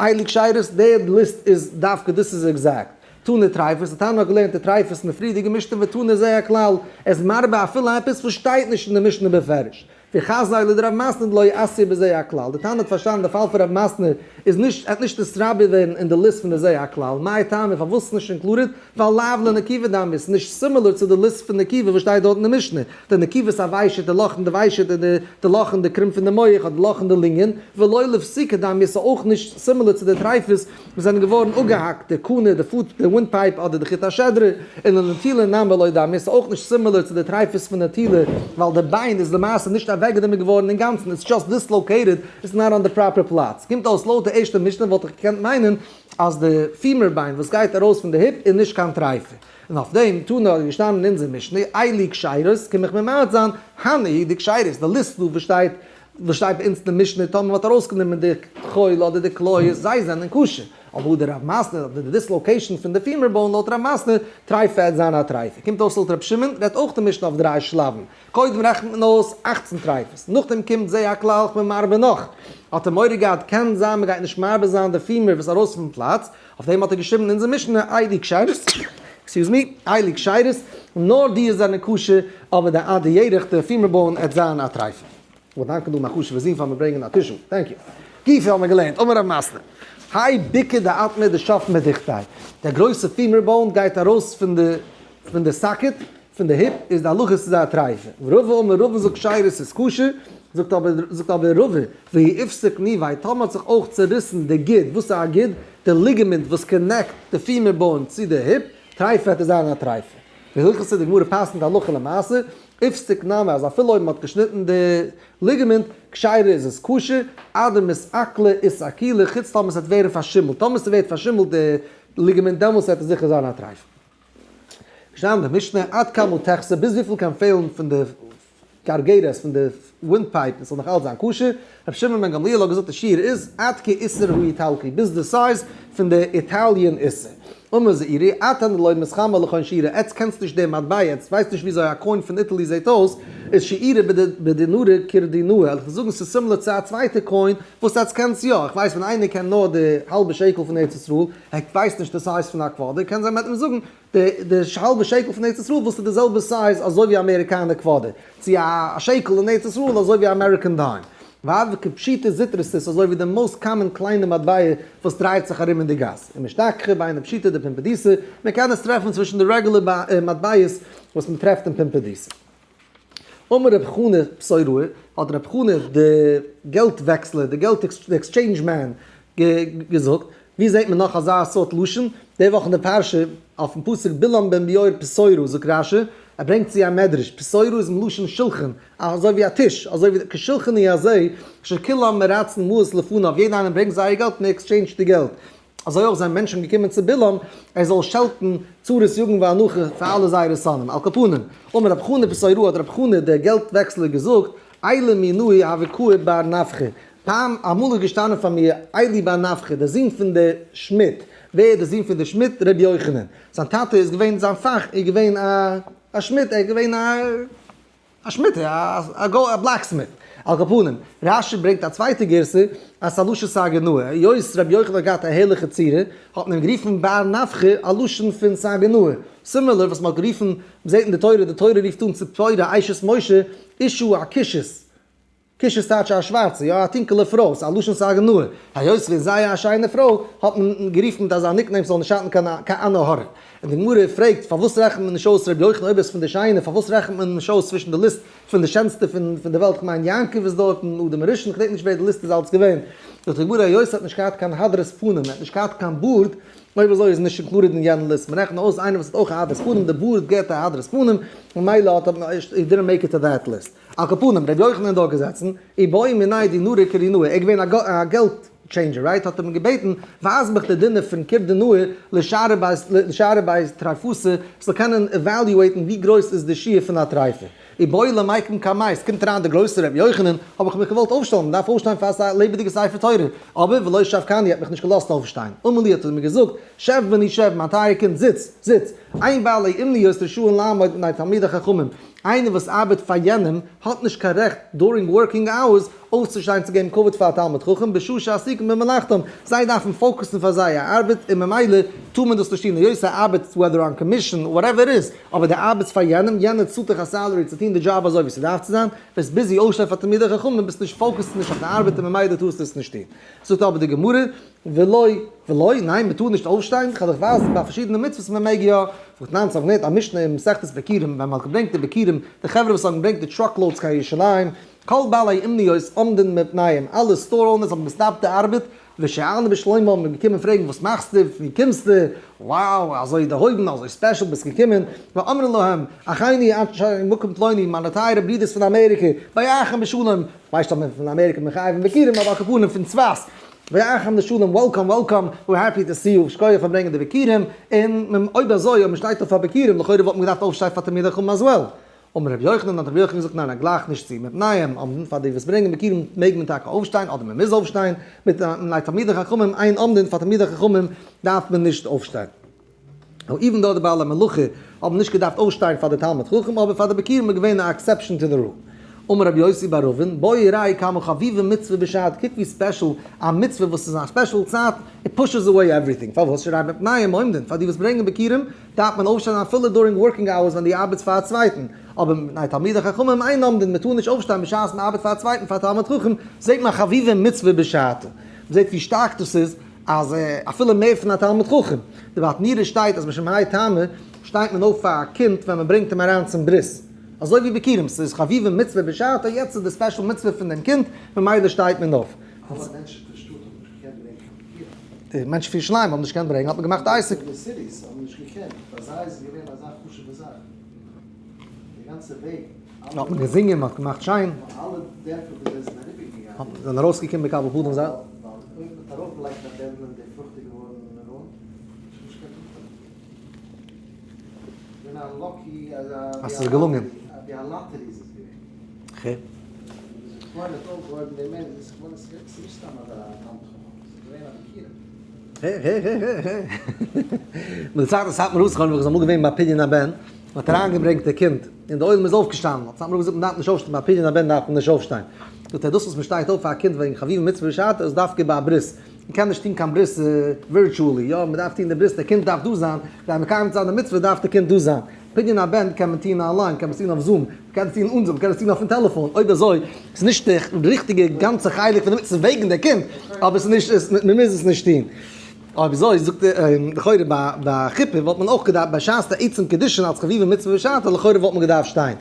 אלו כשרות, די ליסט איז דווקא דאס איז exact. תנא טרייפות, די תנא האט געלערנט די טרייפות אין די פריערדיגע משנה ותנא זה הכלל, עס מרבה אפילו עפעס וואס שטייט נישט אין די משנה בפירוש. וחזי לדרב מתנה דלא אתיא בזה הכלל, די תנא האט פארשטאנען די פאל פון רב מתנה איז נישט, ער האט נישט נתרבה ווערן אין די ליסט פון די זה הכלל, מאי טעמא פארוואס איז נישט included, ווייל לאו לנקיבה דמיא, ס'איז נישט similar צו די ליסט פון נקיבה וואס שטייט דארט אין די משנה, די נקיבת הוושט, די לאך אין די ושט און די לאך אין די קרום פון די מח אדער לאך אין די לונגען, ולא לפסיקה דמיא, ס'איז אויך נישט similar צו די טרייפות וואס זענען געווארן אפגעהאקט, די קנה, די foot, די wind pipe אדער די חוט השדרה, און לנטילה נמי לא דמיא, ס'איז אויך נישט similar צו די טרייפות פון נטילה, ווייל די ביין איז למעשה נישט אוועקגענומען געווארן אינגאנצן, it's just dislocated, it's not on the proper פלאץ. קומט אויס לויט די ערשטע משנה וואלט איך געקענט מיינען אז די femur ביין וואס גייט ארויס פון די hip איז נישט קיין טרייפה. און אויף דעם תנא איז געשטאנען אין אונזער משנה, אלו כשרות, קום איך ממעט זיין, הני הוא דכשרות, די ליסט דא וואס שטייט וואס שטייט ביי אונז אין די משנה, טאמער מ'האט ארויסגענומען די טחול אדער די כליות, זיי זענען כשר. אבער דער רב מתנה, אדער די dislocation פון די femur bone לויט רב מתנה, טרייפה עט זיין א טרייפה. קומט אויס לויט רב שמעון, רעדט אויך די משנה אויף דריי שלבים. קודם רעכנט מען אויס 18 טרייפות, נאכדעם קומט זה הכלל איך בין מרבה נאך. האט ער מורא געהאט קען זיין מ'גייט נישט מרבה זיין די femur וואס ארויס פון פלאץ, אויף דעם האט ער געשריבן אין אונזער משנה אלו כשרות, excuse me, אלו כשרות, נאר די זענען כשר, אבער די עד ירך די femur bone עט זיין א טרייפה. כ'וואלט דאנקען דא מיין חשוב'ע זון פאר מיר ברענגען א tissue. Thank you. גופא האבן מיר געלערנט, אמר רב מתנה, האי בוקע דאטמא דשף מדוכתיה, דער גרויסע femur bone גייט ארויס פון די פון די socket פון די hip, איז די הלכה ס'איז א טרייפה. ורבא אמר רבא זאגט כשרה ס'איז כשר, זאגט אבער זאגט אבער רבא, ואי איפסיק ניביה, טאמער האט זיך אויך צוריסן די גיד, וואס איז א גיד? די ligament וואס connect די femur bone צו די hip, טרייפה וועט עס זיין א טרייפה. והלכתא די גמרא פסק'נט הלכה למעשה, איפסיק נמי אז אפילו אויב מ'האט געשניטן די ligament, כשרה איז עס כשר, עד דמיתעקלא איתעקולי, חוץ טאמער ס'וועט ווערן פארשימלט, טאמער ס'ווערט פארשימלט די ligament דעמאלטס וועט עס זיכער זיין א טרייף. געשטאנען די משנה, עד כמה תחסר, ביז וויפיל קען פעלן פון די גרגרת, פון די wind pipe, עס זאל נאך אלץ זיין כשר, רבי שמעון בן גמליאל האט געזאגט די שיעור איז עד כאיסר האיטלקי, ביז די size פון די Italian איסר. אמר זעירי, אתון דלא מתחמי לכון שיעורא, עטץ קענסט נישט די מטבע, עטץ ווייסט נישט וויאזוי א coin פון Italy זעט אויס, איז שיעורא בדינרא כורדינאה, וועל איך זאגן ס'איז similar צו א צווייטע coin וואס עטץ קענטס יא, איך ווייס ווען איינער קען נאר די האלבע שקל פון ארץ ישראל, ער ווייסט נישט די size פון א quarter, קען זיין מ'וועט אים זאגן די האלבע שקל פון ארץ ישראל וואס איז די זעלבע size אזוי ווי אמעריקאנער quarter, צו א שקל אין ארץ ישראל אזוי ווי American dime. והוה כפשיטא זוטרתא אזוי ווי די most common קליינע מטבע וואס דרייט זיך ארום אין די גאס. ומשתכחא ביני פשיטי דפומבדיתא, מען קען עס טרעפן צווישן די רעגולער מטבעות וואס מען טרעפט אין פומבדיתא. אמר רב חנא פתוראה, האט רב חנא די געלט וועקסלער, די געלט exchange man געזאגט, ווי זעט מען נאך אזא סארט לשון? די וואך אין די פרשה, אויפן פסוק בלעם בן בעור פתורה, זאגט רשי, ער ברענגט צו א מדרש, פתורה איז מלשון שלחן, אזוי ווי א טיש, אזוי ווי כשלחני הזה, שכולם מרצין מעות לפניו, יעדער איינער ברענגט זייער געלט און ער exchange ט די געלט. אזוי אויך זענען מענטשן געקומען צו בלעם, ער זאל שעלטן צרות יגון ואנחה פאר אלע זייערע שונאים. על כל פנים, אמר רב חנא פתורה, האט רב חנא דער געלט וועקסלער געזאגט, עיילא מינאי הוה קאי בר נפחא, פעם אמאל איז געשטאנען פאר מיר עלי בר נפחא, דער זון פון דער שמיד, ווער איז דער זון פון דער שמיד? ר' יוחנן, זיין טאטע איז געווען, זיין פאך איז געווען א שמיד, ער איז געווען א שמיד, א blacksmith. על כל פנים, רשי ברענגט א צווייטע גירסא, אז ס'איז א לשון סגי נהור, היות ר' יוחנן האט געהאט א הערליכע צורה, האט מען אים גערופן בר נפחא, א לשון פון סגי נהור. Similar וואס מ'האט גערופן, מ'זעט אין די תורה, די תורה רופט אן ציפורה אשת משה, אשה הכושית. כושית טייטש א שווארצע, יא א טונקעלע פרוי, ס'איז א לשון סגי נהור. היות ס'איז זייער א שיינע פרוי, האט מען גערופן מיט אזא nickname ס'זאל נישט שאטן קיין עין הרע. און די גמרא פרעגט, פארוואס רעכנט מען נישט אויס רבי יוחנן אויב ער איז פון די שיינע, פארוואס רעכנט מען נישט אויס צווישן די ליסט פון די שענסטע פון די וועלט, כ'מיין יעקב איז דארט און אדם הראשון, כ'דענק נישט ווער די ליסט איז אלץ געווען. זאגט די גמרא, היות ער האט נישט געהאט קיין הדרת פנים, ער האט נישט געהאט קיין בארד, אויב אזוי איז נישט included אין יענע ליסט, מ'רעכנט אויס איינער וואס האט אויך א הדרת פנים, די בארד געבט א הדרת פנים, ממילא האט ער, he didn't make it to that list. על כל פנים, ר' יוחנן איז דארט געזעצן, איבעי מיניה דינרי קרינאי, ער איז געווען א געלט changer, right, האט ער אים געבעטן, ווייז מיך די דינר פון קורדינאי לשערי בית טריפתא, איך זאל קענען evaluate ן ווי גרויס איז די שיעור פון א טריפה. איבעי למיקם קמיה, עס קומט אריין דער גרויסער ר' יוחנן, האב איך מיך געוואלט אויפשטעלן, מען דארף אויפשטיין פאר א לעבעדיגע ספר תורה, אבער ולא שבקני, ער האט מיך נישט געלאזט אויפשטיין. אמר לי האט ער מיר געזאגט, שב בני שב, מיין טייער קינד, זיץ, זיץ, אין בעלי אומניות רשאין לעמוד מפני תלמידי חכמים, איינער וואס ארבעט פאר יענעם האט נישט קיין רעכט during working hours אויפצושטיין צו געבן כבוד פאר א תלמיד חכם בשעה שעסוקים במלאכתם, זיי דארפן focus ן פאר זייער ארבעט און ממילא טאר מען דאס נישט טון היות ער ארבעט whether on commission whatever it is, אבער די ארבעטסט פאר יענעם, יענער צאלט דיך א salary צו טון די דזשאב אזוי ווי ס'דארף צו זיין, ביסט busy אויפשטיין פאר תלמידי חכמים ביסט נישט focused נישט אויף די ארבעט און ממילא טארסטו עס נישט טון. זאגט אבער די גמרא, ולא, ולא, ניין מען טאר נישט אויפשטיין, כ'וועל דיך ווייזן ביי פארשידענע מצוות מען מעג יא, זאגט ניין ס'האט געלערנט א משנה אין מסכת ביכורים ווען מען האט געברענגט די ביכורים, די חברה וואס האבן געברענגט די truck loads קיין ירושלים, כל בעלי אומניות עומדין מפניהם, אלע store owners האבן געסטאפט די ארבעט, ושואלין בשלומם האבן געקומען פרעגן וואס מאכסטו, פון ווי קומסטו, wow אזוי דערהויבן אזוי special ביסט געקומען, ואמרו להם, אחינו אנשי מקום פלוני, מיינע טייערע ברידערס פון אמעריקע, בואכם בשלום, כ'ווייס נישט אויב מען פון אמעריקע מחייב אין ביכורים אבער על כל פנים פון צפת, בואכם לשלום, welcome welcome, we're happy to see you, שכוח פאר ברענגען די ביכורים, און אויב אזוי אויב מ'שטייט אויף פאר ביכורים לכאורה וואלט מען געדארפט אויפשטיין פאר תלמידי חכמים as well. אמר רבי יוחנן האט רבי יוחנן געזאגט ניין ער גלייכט נישט צו מפניהם עומדין פאר די וואס ברענגען ביכורים מעג מען טאקע אויפשטיין אדער מען מוז אויפשטיין, מפני תלמידי חכמים אין עומדין פאר תלמידי חכמים דארף מען נישט אויפשטיין. now even though די בעלי מלאכה האבן נישט געדארפט אויפשטיין פאר די תלמיד חכם אבער פאר די ביכורים איז געווען א exception to the rule. אמר רבי יוסי בר אבין, בוא וראה כמה חביבה מצוה בשעתה, קוק ווי special א מצוה וואס איז א special צייט, it pushes away everything, פארוואס שהרי מפניהם עומדין, פאר די וואס ברענגען ביכורים דארף מען אויפשטיין אפילו during working hours ווען דו ארבעטסט פאר א צווייטן, אבער מפני תלמידי חכמים אין עומדין, מען טאר נישט אויפשטיין בשעת מען ארבעט פאר א צווייטן פאר א תלמיד חכם, זעט מען חביבה מצוה בשעתה, מען זעט ווי שטארק דאס איז, אז אפילו מער פון א תלמיד חכם. די ברטנורא שטייט אז משום האי טעמא שטייט מען אויף פאר א קינד ווען מען ברענגט אים אריין צום ברית. אזוי ווי ביכורים, ס'איז חביבה מצוה בשעתו, יעצט איז די special מצוה פון דעם קינד, ממילא שטייט מען אויף. אלע מענטשן פון שטאט האבן נישט געקענט ברענגען קיין ביכורים. די מענטשן פון ירושלים האבן נישט געקענט ברענגען, האט מען געמאכט א עסק. די cities האבן נישט געקענט, ביי זיי איז עס געווען אזא חשוב'ע זאך. די גאנצע וועג. האט מען געזינגען, מען האט געמאכט שיין. אלע דערפער וואו זיי זענען אריבערגעגאנגען. זענען ארויסגעקומען מקבל פנים זיין. ווייל אויב מען האט ארויפגעלייגט א בענדל און די פרוכט איז געווארן רונד, איז נישט קיין טאג פאר דעם. געווען א lucky אזא. אז ס'איז געלונגען. ווי א lottery איז עס געווען. okay. און די כהן האט אויפגעהויבן דעם מענדל, איז געווארן ס'איז נישט סתם אזא תלמיד חכם, ס'איז געווען א מכירה. מ'דערציילט אז סאטמאר רב זכרונו לברכה איז אמאל געווען ביי פדיון הבן, מ'האט אריינגעברענגט די קינד, און די עולם איז אויפגעשטאנען, האט סאטמאר רב געזאגט מ'דארף נישט אויפשטיין, ביי פדיון הבן דארף מען נישט אויפשטיין. זאגט ער, דאס וואס מ'שטייט אויף פאר א קינד וועגן חביבה מצוה בשעתו איז דווקא ביי א ברית, מ'קען נישט טון קיין ברית virtually, יא מ'דארף טון די ברית, די קינד דארף דא זיין, כדי מקיים צו זיין די מצוה דארף די קינד דא זיין. פדיון הבן קען מען טון אנליין, קען מען עס טון אויף Zoom, מ'קען עס טון אן Zoom, מ'קען עס טון אויפן טעלעפאן, אויב אזוי איז נישט די ריכטיגע גאנצע חלק פון די מצוה וועגן די קינד, אבער עס איז נישט, מ'מוז עס נישט טון. אויב אזוי זאגט ער, לכאורה ביי חופה וואלט מען אויך געדארפט בשעת די עצם קידושין אלס חביבה מצוה בשעתה, לכאורה וואלט מען געדארפט שטיין.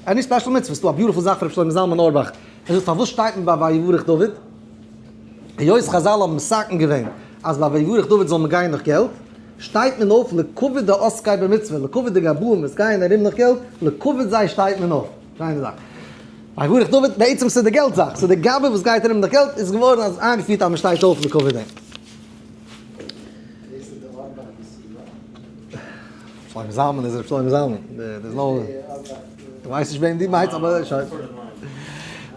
any special מצוה, ס'דא א beautiful זאך פון רבי שלמה זלמן אויערבאך, ער זאגט פארוואס שטייט מען ביי ויברך דוד? היות חזל האבן מתקן געווען אז ביי ויברך דוד זאל מען גיין נאך געלט, שטייט מען אויף לכבוד די עוסקי במצוה, לכבוד די גבאים וואס גייען ארום נאך געלט, לכבוד זיי שטייט מען אויף. שיינע זאך. ויברך דוד, בעצם ס'איז די געלט זאך, ס'איז די גבאי וואס גייט ארום נאך געלט, איז געווארן אז איינגעפירט אז מ'שטייט אויף לכבוד דעם. דאס איז די אורבאך ישיבה? שלמה זלמן איז ר' שלמה זלמן, there's no, כ'ווייס נישט וועם דו מיינסט אבער שוין.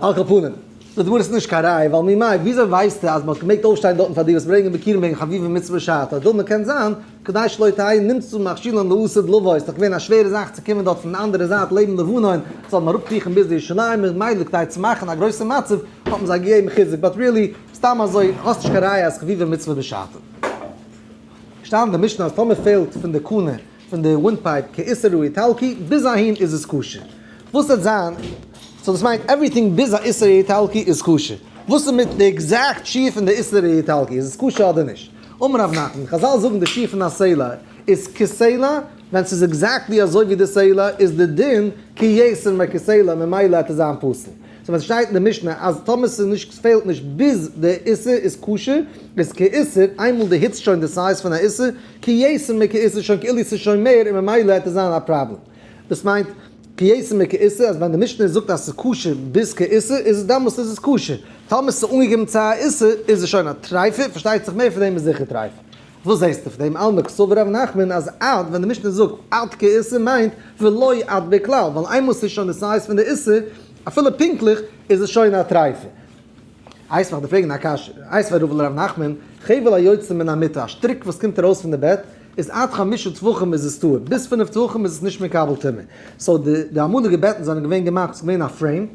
על כל פנים. די גמרא איז נישט קיין ראי', ווייל ממאי, וויאזוי ווייסטו אז מ'האט געמעגט אויפשטיין דארטן פאר די וואס ברענגען ביכורים וועגן חביבה מצוה בשעתה? דילמא קען זיין, כדי שלא תהא נמצא מכשילן לעתיד לבוא, איז דאך געווען א שווערע זאך צו קומען דארט פון די אנדערע זייט לעבן לבנון, זאל מען אראפקריכן ביז די ירושלים, ממילא כדי צו מאכן א גרויסע מצב האט מען זיי געגעבן חיזוק, but really, סתם אזוי, האסט נישט קיין ראיה אז חביבה מצוה בשעתה. שטייט אין די משנה אז טאמער פעלט פון די קנה פון די windpipe כאיסר האיטלקי ביז אהין איז עס כשר. וואס וועט זיין? So דאס מיינט everything ביז א איסר האיטלקי איז כשר. וואס איז מיט די exact שיעור פון די איסר האיטלקי? איז עס כשר אדער נישט? אמר רב נחמן, חזל זאגן די שיעור פון א סלע איז כסלע, ווען ס'איז exactly אזוי ווי די סלע איז די דין כיתר מכסלע ממילא העט עס זיין פסול. So ווען ס'שטייט אין די משנה אז טאמער ס'איז נישט ס'פעלט נישט ביז די איסר איז כשר איז כאיסר, איינמאל די היצט שוין די size פון א איסר, כיתר מכאיסר שוין כאילו ס'איז שוין מער און ממילא העט עס זיין א פראבלעם. דאס מיינט כיתר מכאיסר אז ווען די משנה זאגט אז ס'איז כשר ביז כאיסר איז עס דעמאלסט איז עס כשר, טאמער ס'איז אנגעקומען צו א איסר איז עס שוין א טריפה, פארשטייט זיך מער פון דעם איז זיכער טריפה. וואס זעסטו פון דעם? אלמא קסבר רב נחמן אז עד ווען די משנה זאגט עד כאיסר מיינט ולא עד בכלל, ווייל איינמאל ס'איז שוין די size פון די איסר, אפילו פונקטליך, איז עס שוין א טריפה. איתיביה כ'וועל דיר פרעגן א קשיא, איתיביה רבא לרב נחמן, חבל היוצא מן המיטה, א שטריק וואס קומט ארויס פון די בעט, איז עד חמשה טפחים איז עס טהור, ביז פינף טפחים איז עס נישט מקבל טומאה. So די אמאליגע בעטן זענען געווען געמאכט, ס'איז געווען א frame,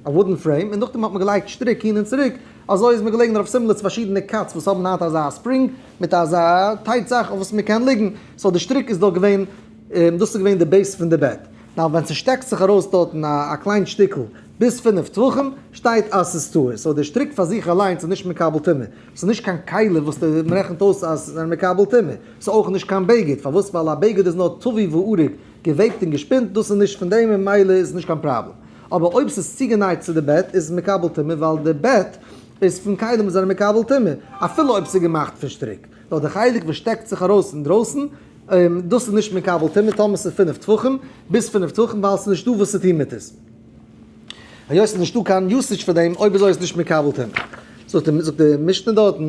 א wooden frame, און נאכדעם האט מען געלייגט שטריק הין און צוריק, אזוי איז מען געלעגן דערויף similar צו פארשידענע cots וואס האבן היינט אזא spring מיט אזא tight זאך אויף וואס מען קען ליגן, so די שטריק איז דאך געווען, דאס איז געווען די base פון די בעט. Now ווען ס'שטעקט זיך ארויס דארטן א קליין שטיקל ביז פינף טפחים, שטייט אז ס'איז טהור, so די שטריק פאר זיך אליינס איז נישט מקבל טומאה, ס'איז נישט קיין כלי וואס מ'רעכנט אויס אז ס'זענען מקבל טומאה, ס'איז אויך נישט קיין בגד, פארוואס? ווייל א בגד איז נאר טווי ואריג, געוועבט און געשפינט, דאס איז נישט פון דעם און ממילא איז עס נישט קיין פראבלעם. אבער אויב ס'איז צוגענייט צו די בעט איז עס מקבל טומאה ווייל די בעט איז פון כלים וואס זענען מקבל טומאה, אפילו אויב ס'איז געמאכט פון שטריק. נאר די חלק וואס שטעקט זיך ארויס אינדרויסן, דאס איז נישט מקבל טומאה טאמער ס'איז פינף טפחים, ביז פינף טפחים ווייל ס'איז נישטא וואס צו טון מיט עס. היות ס'איז נישטא קיין usage פאר דעם, אויב אזוי איז נישט מקבל טומאה. זאגט די משנה דארטן,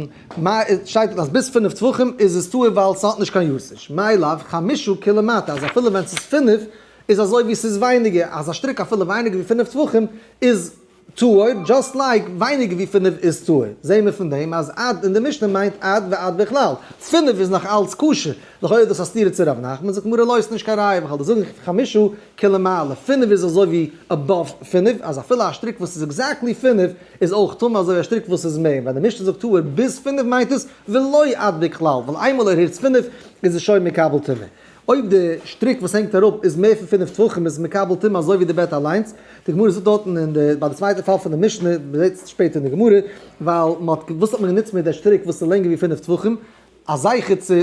שטייט דארטן אז ביז פינף טפחים איז עס טהור ווייל ס'האט נישט קיין usage. מאי לאו חמשה כלמטה, אז אפילו ווען ס'איז פינף איז אזוי ווי ס'איז ווייניגער, אז א שטריק אפילו ווייניגער ווי פינף טפחים איז טהור, just like ווייניגער ווי פינף איז טהור. זעהן מיר פון דעם אז עד אין די משנה מיינט עד ועד בכלל. פינף איז נאך אלץ כשר. לכאורה איז דאס א סתירה צו ר' נחמן, זאגט גמרא לא איז נישט קיין ראיה, בכלל דאס זאגן חמשה כלמעלה, פינף איז אזוי ווי above פינף, אז אפילו א שטריק וואס איז exactly פינף איז אויך טמא אזוי ווי א שטריק וואס איז מער, ווען די משנה זאגט טהור ביז פינף מיינט עס ולא עד בכלל, ווייל איינמאל ער הערט פינף איז עס שוין מקבל טומאה. אויב די שטריק וואס הענגט אראפ איז מער פון פינף טפחים איז עס מקבל טומאה אזוי ווי די בעט אליינס, די גמרא זאגט דארטן אין די ביי די צווייטע פאל פון די משנה, מען זעט שפעטער אין די גמרא, ווייל מען האט וואס האט מען גענוצט מיט די שטריק וואס איז לענגער ווי פינף טפחים? א זכר צו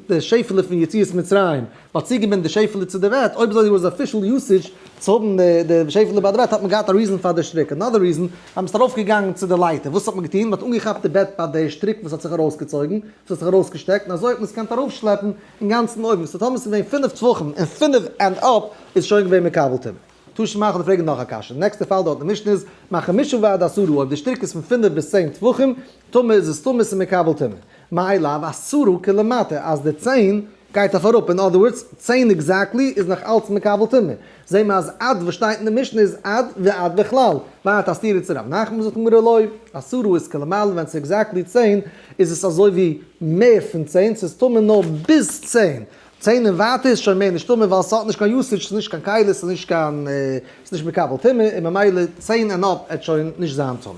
די שעפעלע פון יציאת מצרים, מען האט צוגעבינדן די שעפעלע צו די בעט, אויב אזוי was official usage צו האבן די שעפעלע ביי די בעט האט מען געהאט א reason פאר די שטריק, another reason אז מען איז ארויפגעגאנגען צו די לייטער, וואס האט מען געטון? מען האט אנגעכאפט די בעט ביי די שטריק וואס האט זיך ארויסגעצויגן, וואס האט זיך ארויסגעשטעקט, און אזוי האט מען עס געקענט ארויפשלעפן אינגאנצן אויבן, so טאמער ס'איז געווען פינף טפחים און פינף and up איז שוין געווען מקבל טומאה. תא שמע כ'וועל פרעגן נאך א קשיא, די נעקסטע פאל דארט אין משנה איז מחמשה ועד עשרה אויב די שטריק איז פון פינף ביז צען טפחים טמא איז עס טמא ס'איז מקבל טומאה. מאי לאו עשרה כלמטה אז די צען גייט אויף אראפ in other words צען exactly איז נאך אלץ מקבל טומאה. זעהן מיר אז עד וואס שטייט אין די משנה איז עד ועד בכלל. ווייטער א סתירה צו ר' נחמן זאגט גמרא לא, עשרה איז כלמעלה ווען ס'איז exactly צען איז עס אזוי ווי מער פון צען, ס'איז טמא נאר ביז צען, צען און ווייטער איז שוין מער נישט טמא ווייל ס'האט נישט קיין usage, ס'איז נישט קיין כלי, ס'איז נישט קיין, ס'איז נישט מקבל טומאה, און ממילא צען and up עט שוין נישט זיין טמא.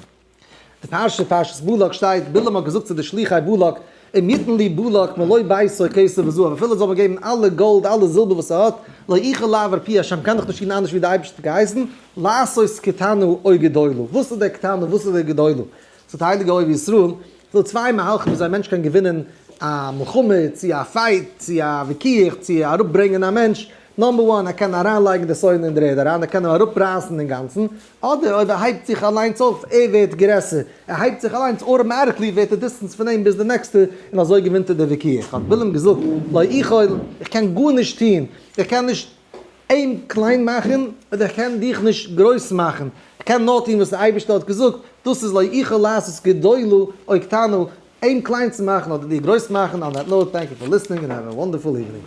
די פרשה פרשת בלק שטייט, בלעם האט געזאגט צו די שלוחי בלק, אם יתן לי בלק מלא ביתו כסף וזהב, אפילו זאל מען געבן אלע גאלד, אלע זילבער וואס ער האט, לא אוכל לעבור פי השם, קען דאך נישט טון אנדערש ווי די אייבערשטער האט געהייסן, לעשות קטנה או גדולה, וואס איז דער קטנה, וואס איז דער גדולה? זאגט די הייליגע אוהב ישראל, ס'דא צוויי מהלכים וויאזוי א מענטש קען געווינען א מלחמה, צו א fight, צו א וויכוח, צו אראפברענגען א מענטש, number one, ער קען אריינלייגן די שונא אין דר'ערד אריין, ער קען אים אראפרייסן אינגאנצן, אדער אויב ער הייבט זיך אליינס אויף, ער ווערט גרעסער, ער הייבט זיך אליינס, automatically ווערט די distance פון אים ביז די נעקסטע, און אזוי געווינט ער די וויכוח. האט בלעם געזאגט, לא אוכל, איך קען גארנישט טון, איך קען נישט אים קליין מאכן, און איך קען דיך נישט גרויס מאכן, איך קען נאר טון וואס דער אייבערשטער האט געזאגט, דאס איז לא אוכל לעשות גדולה או קטנה, אים קליין צו מאכן אדער דיר גרויס מאכן, on that note, thank you for listening and have a wonderful evening.